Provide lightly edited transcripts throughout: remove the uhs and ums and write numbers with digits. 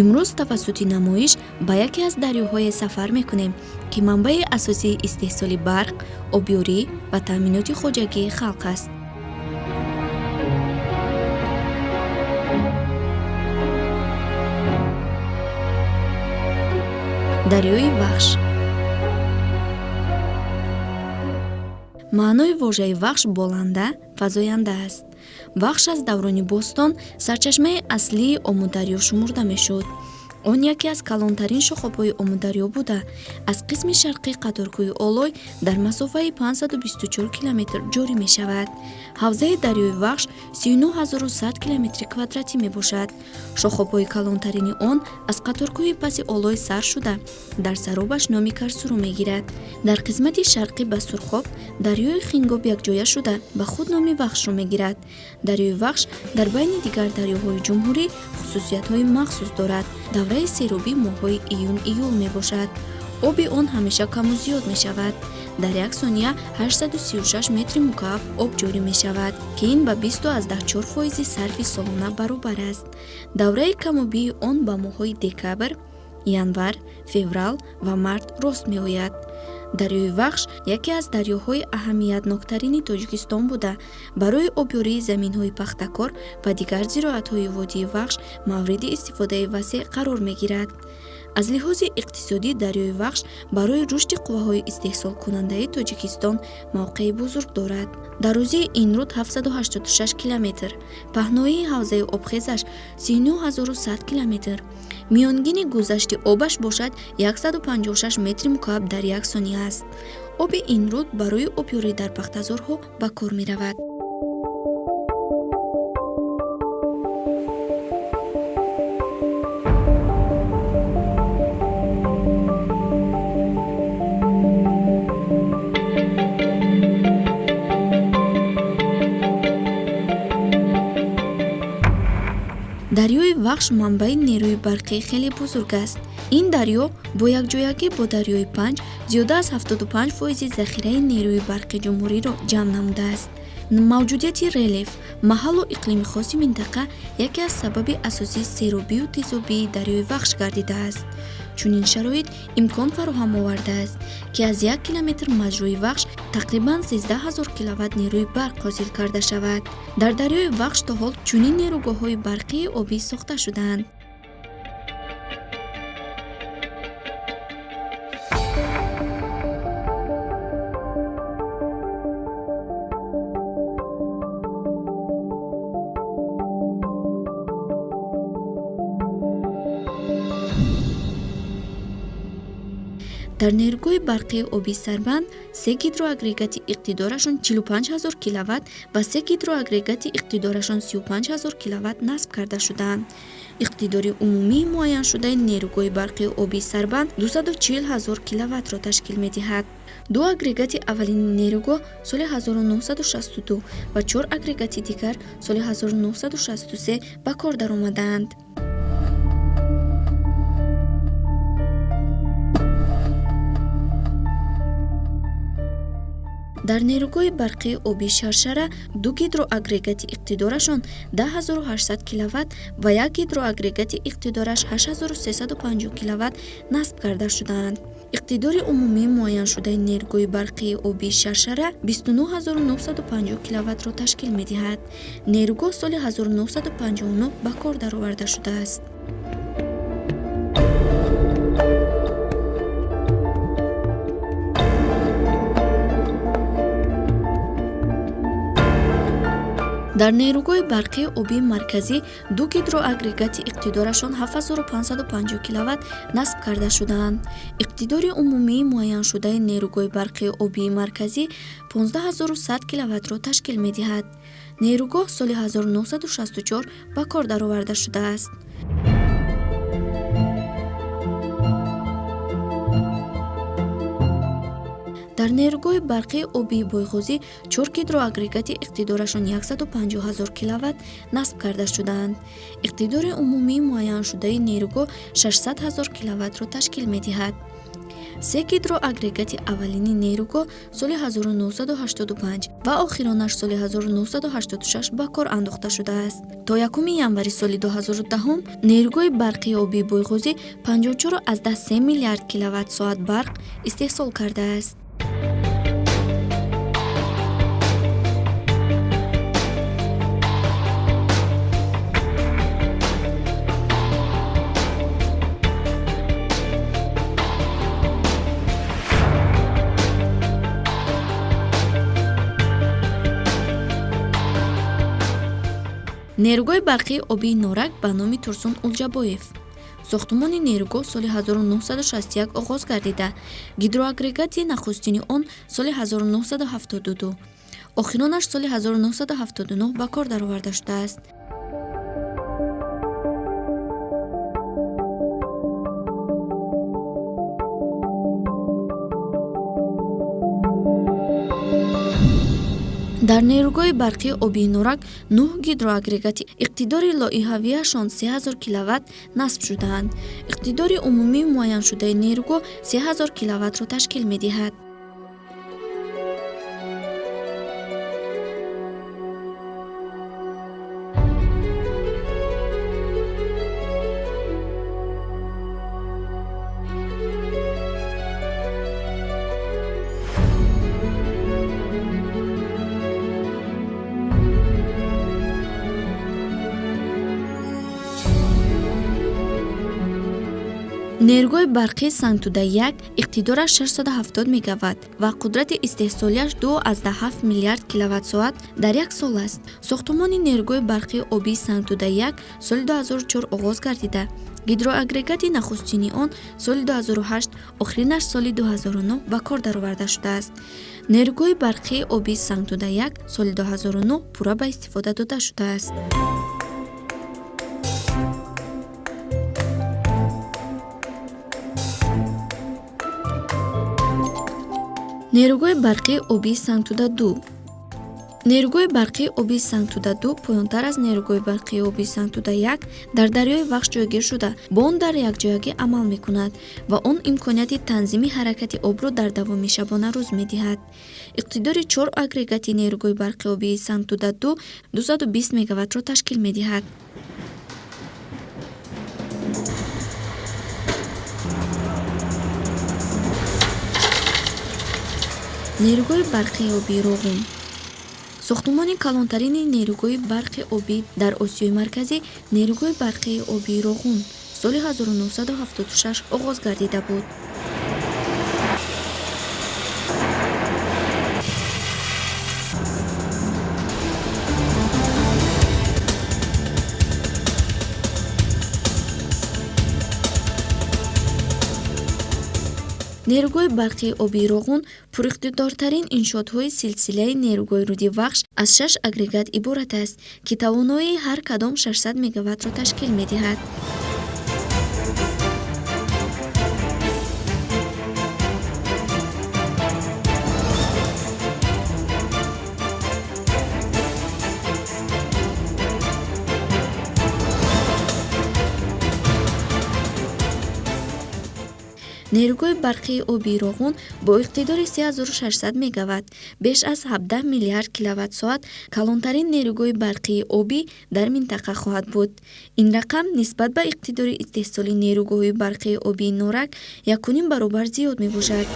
Имрӯз тавассути намоиш ба яке аз дарёҳое сафар мекунем, ки манбаи асосии истеҳсоли барқ, обёрӣ ва таъминоти хоҷагии халқ аст. Дарёи Вахш. Маънои вожаи Вахш боланда, фазоянда аст. Вахш аз даврони бостон сарчашмаи аслии Омударё шумурда мешуд. Он яке аз калонтарин шохобҳои Омударё буда, аз қисми шарқии қаторкӯҳи Олой дар масофаи 524 километр ҷорӣ мешавад. Ҳавзаи дарёи Вахш 39100 километри квадратӣ мебошад. Шохобҳои калонтарини он аз қаторкӯҳи паси Олой сар шуда, дар саробаш номи Карсуро мегирад. Дар қисмати шарқӣ ба Сурхоб дарёи Хингоб якҷоя шуда, ба худ номи Вахшро мегирад. Дарёи Вахш дар байни дигар дарёҳои ҷумҳурӣ хусусиятҳои махсус дорад. Давраи серобӣ моҳҳои июн-июл мебошад. Оби он ҳамеша каму зиёд мешавад. Дар як сония 836 метри мукааб об ҷорӣ мешавад, ки ин ба 20,4 фоизи сарфи солона баробар аст. Давраи камобии он ба моҳҳои декабр, январ, феврал ва март рост меояд. Дарёи Вахш яке аз дарёҳои аҳамиятноктарини Тоҷикистон буда, барои обёрии заминҳои пахтакор ва дигар зироатҳои водии Вахш мавриди истифодаи васеъ қарор мегирад. Аз лиҳози иқтисодӣ дарёи Вахш барои рушди қувваҳои истеҳсолкунандаи Тоҷикистон мавқеи бузург дорад. Дарозии ин руд 786 километр, паҳноии ҳавзаи обхезаш 39100 километр, миёнгини гузашти обаш бошад 156 метри мукааб дар як сония аст. Оби ин руд барои обёрӣ дар пахтазорҳо ба кор меравад. Дарёи Вахш манбаи нерӯи барқӣ хеле бузург аст. Ин дарё бо якҷоягӣ бо дарёи Панҷ зиёда аз 75 фоизи захираи нерӯи барқи ҷумҳуриро ҷамъ намудааст. Мавҷудияти релеф, маҳаллу иқлими хоси минтақа яке аз сабаби асосии серобию тезобии дарёи Вахш гардидааст. Чунин шароит имкон фароҳам овардааст, ки аз як километр маҷрои Вахш тақрибан 13 000 киловатт нерӯи барқ ҳосил карда шавад. Дар дарёи Вахш то ҳол чунин нерӯгоҳҳои барқии обӣ сохта шудаанд. Дар нерӯгоҳи барқии обии Сарбанд се гидроагрегати иқтидорашон 45 ҳазор киловатт ва се гидроагрегати иқтидорашон 35 ҳазор киловатт насб карда шудаанд. Иқтидори умумии муайяншудаи нерӯгоҳи барқии обии Сарбанд 240 ҳазор киловаттро ташкил медиҳад. Ду агрегати аввалини нерӯгоҳ соли 1962 ва чор агрегати дигар соли 1963 ба кор даромадаанд. Дар нерӯгоҳи барқии обии Шаршара ду гидроагрегати иқтидорашон 10800 киловатт ва як гидроагрегати иқтидораш 8350 киловатт насб карда шудаанд. Иқтидори умумии муайяншудаи нерӯгоҳи барқии обии Шаршара 29950 киловаттро ташкил медиҳад. Нерӯгоҳ соли 1959 ба кор дароварда шудааст. Дар нерӯгоҳи барқии обии Марказӣ ду гидроагрегати иқтидорашон 7550 киловатт насб карда шудаанд. Иқтидори умумии муайяншудаи нерӯгоҳи барқии обии Марказӣ 15100 киловаттро ташкил медиҳад. Нерӯгоҳ соли 1964 ба кор дароварда шудааст. Дар нерӯгоҳи барқии обии Бойғозӣ чор гидроагрегати иқтидорашон 150 ҳазор киловатт насб карда шудаанд. Иқтидори умумии муайяншудаи нерӯгоҳ 600 ҳазор киловаттро ташкил медиҳад. Се гидроагрегати аввалини нерӯгоҳ соли 1985 ва охиронаш соли 1986 ба кор андохта шудааст. То 1 январи соли 2010 нерӯгоҳи барқии обии Бойғозӣ 54,3 миллиард киловатт-соат барқ истеҳсол кардааст. Нерӯгоҳи барқии обии Норак ба номи Турсун Улҷабоев. Сохтумони нерӯгоҳ соли 1961 оғоз гардида, гидроагрегати нахустини он соли 1972, охиронаш соли 1979 ба кор дароварда шудааст. Дар нерӯгоҳи барқии обии Норак 9 гидроагрегати иқтидори лоиҳавиашон 3000 киловатт насб шудаанд. Иқтидори умумии муайяншудаи нерӯгоҳ 3000 киловаттро ташкил медиҳад. Нерӯгоҳи барқии Сангтуда 1 иқтидораш 670 мегаватт ва қудрати истеҳсолиаш 2,7 миллиард киловатт-соат дар як сол аст. Сохтумони нерӯгоҳи барқии обии Сангтуда 1 соли 2004 оғоз гардида, гидроагрегати нахустини он соли 2008, охиринаш соли 2009 ба кор дароварда шудааст. Нерӯгоҳи барқии обии Сангтуда 1 соли 2009 пурра ба истифода дода шудааст. Нерӯгоҳи барқии обии Сангтуда 2. Нерӯгоҳи барқии обии Сангтуда 2 поёнтар аз нерӯгоҳи барқии обии Сангтуда 1 дар дарёи Вахш ҷойгир шуда, бо он дар якҷоягӣ амал мекунад ва он имконияти танзими ҳаракати обро дар давоми шабонарӯз медиҳад. Иқтидори 4 агрегати нерӯгоҳи барқии обии Сангтуда 2 220 мегаваттро ташкил медиҳад. Нерӯгоҳи барқии обии Роғун. Сохтумони калонтарини нерӯгоҳи барқи обӣ дар Осиёи Марказӣ, нерӯгоҳи барқии обии Роғун соли 1976 оғоз гардида буд. Нерӯгоҳи барқии обии Роғун пуриқтидортарин иншоотҳои силсилаи нерӯгоҳи руди Вахш аз 6 агрегат иборат аст, ки тавоноии ҳар кадом 600 мегаваттро ташкил медиҳад. Нерӯгоҳи барқии обии Роғун бо иқтидори 3600 мегаватт, беш аз 17 миллиард киловатт-соат калонтарин нерӯгоҳи барқии обӣ дар минтақа хоҳад буд. Ин рақам нисбат ба иқтидори истеҳсоли нерӯгоҳҳои барқии обии Норак 1,5 баробар зиёд мебошад.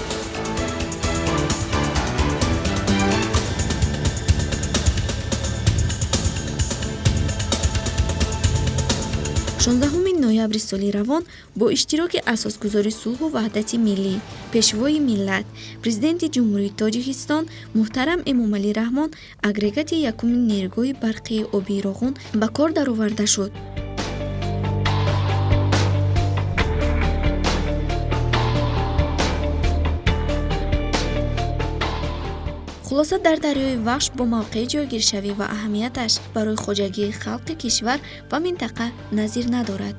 16 ноябри соли равон бо иштироки асосгузори сулҳу ваҳдати миллӣ, пешвои миллат, президенти Ҷумҳурии Тоҷикистон муҳтарам Эмомалӣ Раҳмон агрегати якуми нерӯгоҳи барқии обии Роғун ба кор дароварда шуд. Хулоса, дар дарёи Вахш бо мавқеи ҷойгиршавӣ ва аҳамияташ барои хоҷагии халқи кишвар ва минтақа назир надорад.